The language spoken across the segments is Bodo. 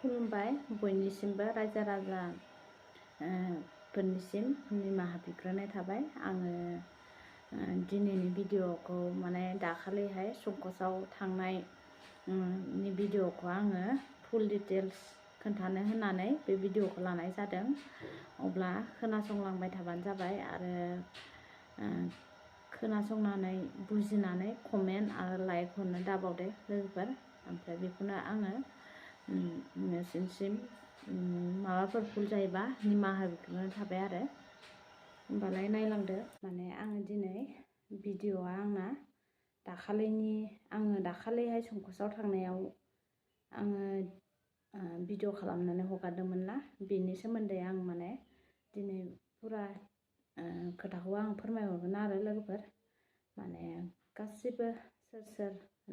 खुलुमबाय बयनिसिमबो रायजो राजा फोरनिसिम निमाहा बिग्रोनाय थाबाय। आङो दिनैनि भिडिअखौ माने दाखालिहाय संकसआव थांनाय नि भिडिअखौ आङो फुल डिटेल्स खोन्थानो होननानै बे भिडिअखौ लानाय जादों। अब्ला खोनासंलांबाय थाबानो जाबाय आरो खोनासंनानै बुजिनानै कमेन्ट आरो लाइक हरनो दाबावदो लोगोफोर। ओमफ्राय बेखौनो आङो नोंसिनिसिम माबाफोर भुल जायोबा निमाहा बिग्रोनाय थाबाय आरो। होमबालाय नायलांदो। माने आङो दिनै भिडिअआ आंना आङो दाखालिहाय संकसआव थांनायाव आङो भिडिअ खालामनानै हगारदोंमोन ना, बेनि सोमोन्दै आं माने दिनै फुरा खोथाखौ आं फोरमायहरगोन आरो लोगोफोर। माने गासिबो सोर सोर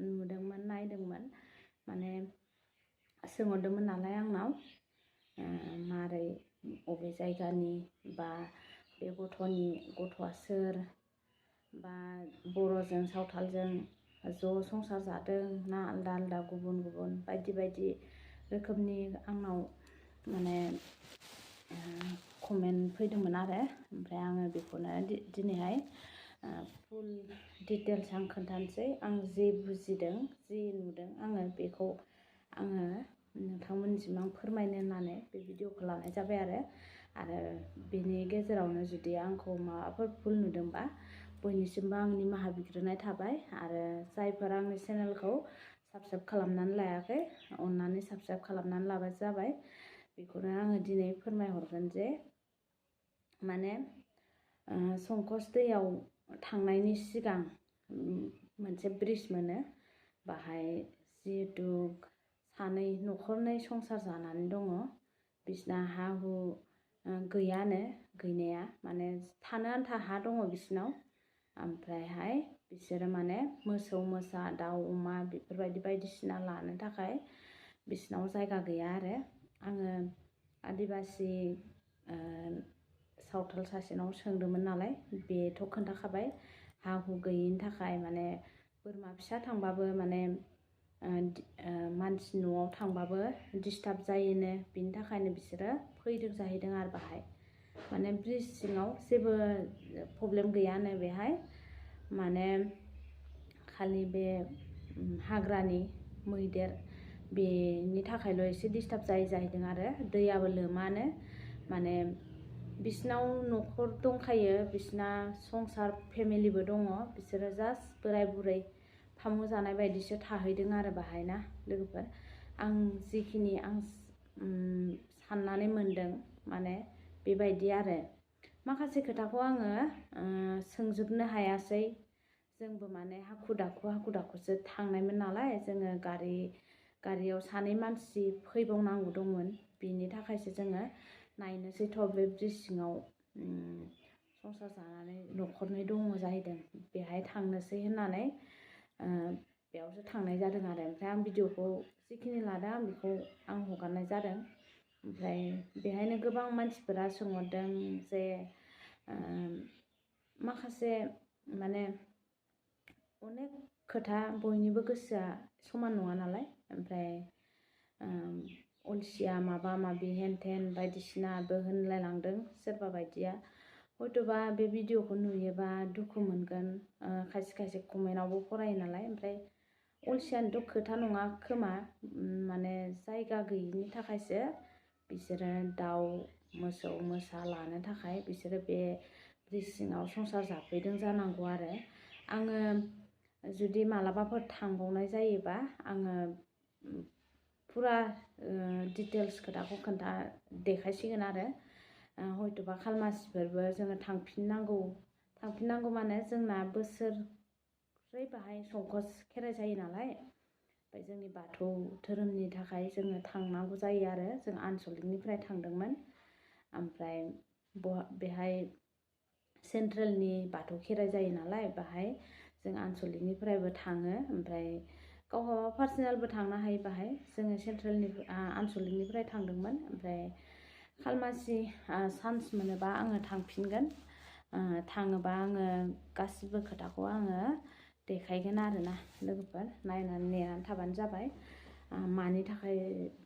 नुदोंमोन नायदोंमोन माने सोंहरदोंमोन नालाय आंनाव मारै बबे जायगानि बा बे गथ'आ सोर, बा बर'जों सावथालजों ज' संसार जादों ना आलदा आलदा गुबुन गुबुन बायदि बायदि रोखोमनि आंनाव माने कमेन्ट फैदोंमोन आरो। ओमफ्राय आङो बेखौनो दिनैहाय फुल डिटेल्स आं खोन्थानोसै। आं जे बुजिदों जे नुदों आङो बेखौ आङो नोंथांमोननिसिम आं फोरमायनो होननानै बे भिडिअखौ लानाय जाबाय आरो बेनि गेजेरावनो जुदि आंखौ माबाफोर भुल नुदोंबा बयनिसिमबो आं निमाहा बिग्रोनाय थाबाय। आरो जायफोर आंनि चेनेलखौ साबस्क्राइब खालामनानै लायाखै अननानै साबस्क्राइब खालामनानै लाबानो जाबाय। बेखौनो आङो दिनै फोरमायहरगोन जे माने संकस दैयाव थांनायनि सिगां मोनसे ब्रिज मोनो। बाहाय जिहेतु सानै न'खरनै संसार जानानै दङ। बिसिना हा हु गैयानो गैनाया, माने थानो आन्था हा दङ बिसिनाव। ओमफ्रायहाय बिसोरो माने मोसौ मोसा दाउ अमा बेफोरबायदि बायदिसिना लानो थाखाय बिसिनाव जायगा गैया आरो। आङो आदिबासि सावथाल सासेनाव सोंदोंमोन नालाय, बेथ' खोन्थाखाबाय हा हु गैयिनि थाखाय माने बोरमा फिसा थांबाबो माने मानसि न'आव थांबाबो डिस्टार्ब जायोनो, बिनि थाखायनो बिसोरो फैदों जाहैदों आरो बाहाय। माने ब्रिज सिङाव जेबो प्रब्लेम गैयानो बेहाय, माने खालि बे हाग्रानि मैदेर बेनि थाखायल' एसे डिस्टार्ब जायो जाहैदों आरो। दैयाबो लोमानो, माने बिसिनाव न'खर दंखायो, बिसिना संसार फेमिलिबो दङ। बिसोरो जास्ट बोराय बुरै फामु जानाय बायदिसो थाहैदों आरो बाहाय ना लोगोफोर। आं जिखिनि साननानै मोनदों माने बेबायदि आरो। माखासे खोथाखौ आङो सोंजोबनो हायासै। जोंबो माने हाखु दाखुसो थांनायमोन नालाय, जोङो गारियाव सानै मानसि फैबावनांगौ दंमोन। बिनि थाखायसो जोङो नायनोसै थ' बे ब्रिज सिङाव संसार जानानै न'खरनै दङ जाहैदों, बेहाय थांनोसै होननानै बेयावसो थांनाय जादों आरो। ओमफ्राय आं भिडिअखौ जिखिनि लादों आं बेखौ आं हगारनाय जादों। ओमफ्राय बेहायनो गोबां मानसिफोरा सोंहरदों जे माखासे माने अनेक खोथा, बयनिबो गोसोआ समान नङा नालाय। ओमफ्राय अलसिया माबा माबि हेन थेन बायदिसिनाबो होनलायलांदों सोरबा बायदिया। हयथ'बा बे भिडिअखौ नुयोबा दुखु मोनगोन, खायसे खायसे कमेन्टआवबो फरायो नालाय। ओमफ्राय अलसियानिथ' खोथा नङा खोमा, माने जायगा गैयिनि थाखायसो बिसोरो दाउ मोसौ मोसा लानो थाखाय बिसोरो बे ब्रिज सिङाव संसार जाफैदों जानांगौ आरो। आङो जुदि मालाबाफोर थांबावनाय जायोबा आङो फुरा डिटेल्स खोथाखौ देखायसिगोन आरो। हयथ'बा खालमासिफोरबो जोङो थांफिननांगौ माने जोंना बोसोरै बाहाय संकस खेराइ जायो नालाय। ओमफ्राय जोंनि बाथौ धोरोमनि थाखाय जोङो थांनांगौ जायो आरो। जों आनसलिकनिफ्राय थांदोंमोन। ओमफ्राय बेहाय सेन्ट्रेलनि बाथौ खेराइ जायो नालाय, बाहाय जों आनसलिकनिफ्रायबो थाङो। ओमफ्राय गावहाबा पार्सनेलबो थांनो हायो बाहाय। जोङो आनसलिकनिफ्राय थांदोंमोन। ओमफ्राय खालमासि चान्स मोनोबा आङो थांफिनगोन। थाङोबा आङो गासिबो खोथाखौ आङो देखायगोन आरोना लोगोफोर। नायनानै नेनानै थाबानो जाबाय। मानि थाखाय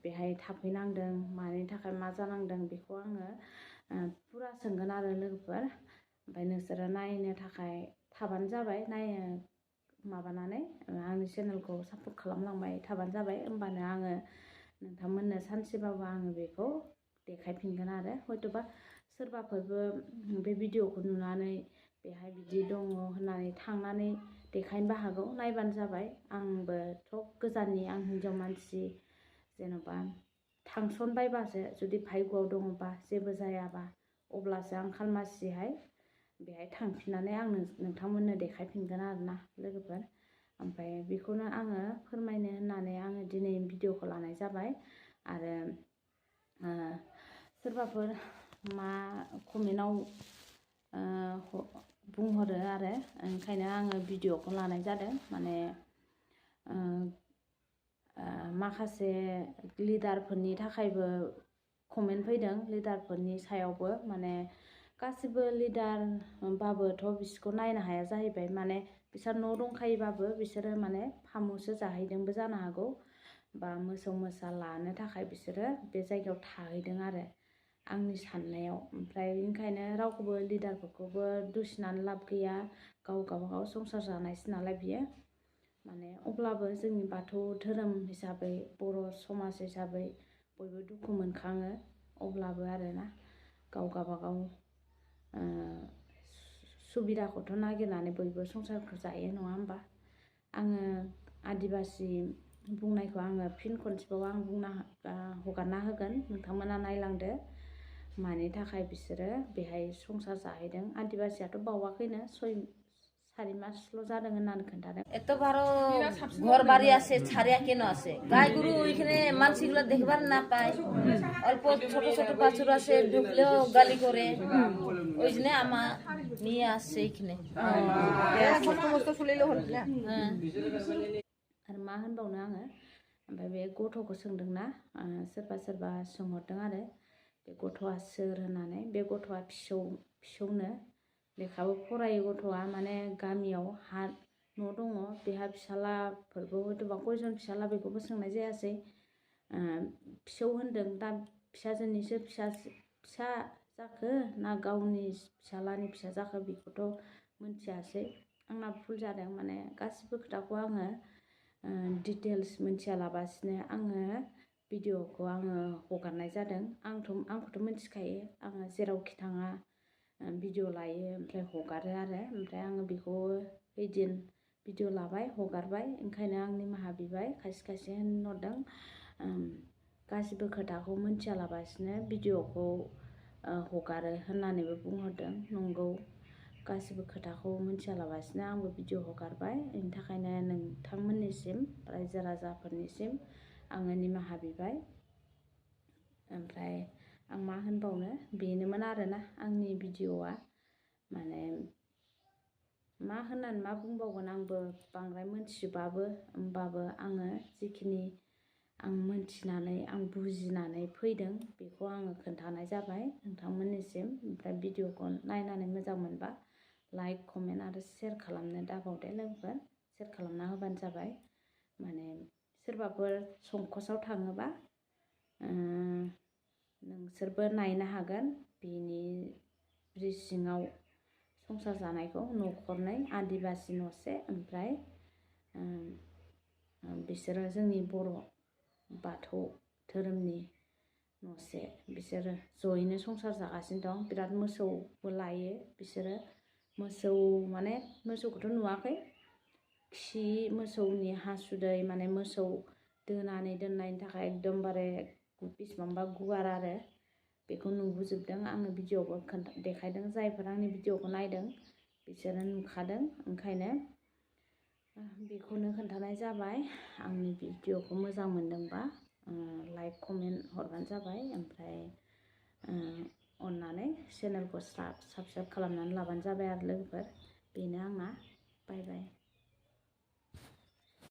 बेहाय थाफैनांदों मानि थाखाय मा जानांदों बेखौ आङो पुरा सोंगोन आरो लोगोफोर। ओमफ्राय नोंसोरो नायनो थाखाय थाबानो जाबाय, माबानानै आंनि चेनेलखौ सापर्ट खालामलांबाय थाबानो जाबाय। होमबानो आङो नोंथांमोननो सानसेबाबो आङो बेखौ देखायफिनगोन आरो। हयथ'बा सोरबाफोरबो बे भिडिअखौ नुनानै बेहाय बिदि दङ होननानै थांनानै देखायनोबो हागौ, नायबानो जाबाय। आंबोथ' गोजाननि, आं हिन्जाव मानसि, जेन'बा थांसनबायबासो जुदि भाग्यआव दङबा जेबो जायाबा अब्लासो आं खालमासिहाय बेहाय थांफिननानै आं नोंथांमोननो देखायफिनगोन आरोना लोगोफोर। ओमफ्राय बेखौनो आङो फोरमायनो होननानै आङो दिनै भिडिअखौ लानाय जाबाय। आरो सोरबाफोर मा कमेन्टआव बुंहरो आरो, ओंखायनो आङो भिडिअखौ लानाय जादों। माने माखासे लिडारफोरनि थाखायबो कमेन्ट फैदों, लिडारफोरनि सायावबो। माने गासिबो लिडारबाबोथ' बिसोरखौ नायनो हाया जाहैबाय। माने बिसोर न' दंखायोबाबो बिसोरो माने फामुसो जाहैदोंबो जानो हागौ, बा मोसौ मोसा लानो थाखाय बिसोरो बे जायगायाव थाहैदों आरो आंनि साननायाव। ओमफ्राय ओंखायनो रावखौबो लिडारफोरखौबो दुसिनानै लाब गैया, गावबागाव संसार जानायसो नालाय बियो। माने अब्लाबो जोंनि बाथौ धोरोम हिसाबै, बर' समाज हिसाबै बयबो दुखु मोनखाङो। अब्लाबो आरोना गावबागाव सुबिदाखौथ' नागिरनानै बयबो संसारखौ जायो, नङा होमबा? आङो आदिबासि बुंनायखौ आङो फिन खनसेबाव आं हगारना होगोन, नोंथांमोना नायलांदो मानि थाखाय बिसोरो बेहाय संसार जाहैदों। आदिबासियाथ' बावाखैनो 6-4 मासल' जादों होननानै खोन्थादों। এত বারো ঘর বাড়ি আছে ছাড়িয়া কেন আছে? গাই গরু ওইখানে মানুষগুলো দেখবার না পায়, অল্প ছোট ছোট বাছুর আছে, ঢুকলেও গালি করে। ওই জন্য আমার নিয়ে আসছে এইখানে। आरो मा होनबावनो आङो। ओमफ्राय बे गथ'खौ सोंदोंना, सोरबा सोंहरदों आरो बे गथ'आ सोर होननानै। बे गथ'आ फिसौनो, लेखाबो फरायो गथ'आ। माने गामियाव न' दङ, बेहा फिसालाफोरबो हयथ'बा कयजन फिसाला बेखौबो सोंनाय जायासै। फिसौ होनदों, दा फिसाजोनिसो फिसा जाखो ना गावनि फिसालानि फिसा जाखो बेखौथ' मोनथियासै। आंना भुल जादों। माने गासिबो खोथाखौ आङो डिटेल्स मोनथियालाबासिनो आङो भिडिअखौ आङो हगारनाय जादों। आंखौथ' मिथिखायो, आङो जेरावखि थाङा भिडिअ लायो ओमफ्राय हगारो आरो। ओमफ्राय आङो बेखौ ओइदिन भिडिअ लाबाय, हगारबाय, ओंखायनो आं निमाहा बिबाय। खायसे होनहरदों गासिबो खोथाखौ मोनथियालाबासिनो भिडिअखौ हगारो होननानैबो बुंहरदों। नंगौ, गासिबो खोथाखौ मोनथियालाबासिनो आंबो भिडिअ हगारबाय। बेनि थाखायनो नोंथांमोननिसिम, रायजो राजाफोरनिसिम आङो निमाहा बिबाय। ओमफ्राय आं मा होनबावनो, बेनोमोन आरोना आंनि भिडिअआ। माने मा होननानै मा बुंबावगोन, आंबो बांद्राय मोनथिजोबाबो। होमबाबो आङो जिखिनि आं मोनथिनानै, आं बुजिनानै फैदों बेखौ आङो खोन्थानाय जाबाय नोंथांमोननिसिम। ओमफ्राय भिडिअखौ नायनानै मोजां मोनबा लाइक, कमेन्ट आरो शेयार खालामनो दाबावदे लोगोफोर। शेयार खालामना होबानो जाबाय। माने सोरबाफोर संकसआव थाङोबा नोंसोरबो नायनो हागोन। बेनि ब्रिज सिङाव संसार जानायखौ न'खरनै, आदिबासि न'से, ओमफ्राय बिसोरो जोंनि बर' बाथौ धोरोमनि न'से। बिसोरो जयैनो संसार जागासिनो दं। बिराद मोसौबो लायो बिसोरो। मोसौ माने मोसौखौथ' नुवाखै, खि मोसौनि हासुदै, माने मोसौ दोनानै दोननायनि थाखाय एकदमबारे बेसेबांबा गुवार आरो बेखौ नुबोजोबदों। आङो भिडिअबो देखायदों। जायफोर आंनि भिडिअखौ नायदों बिसोरो नुखादों। ओंखायनो बेखौनो खोन्थानाय जाबाय। आंनि भिडिअखौ मोजां मोनदोंबा लाइक, कमेन्ट हरबानो जाबाय। ओमफ्राय अननानै चेनेलखौ साबस्क्राइब खालामनानै लाबानो जाबाय आरो लोगोफोर। बेनो आंना। बाय बाय।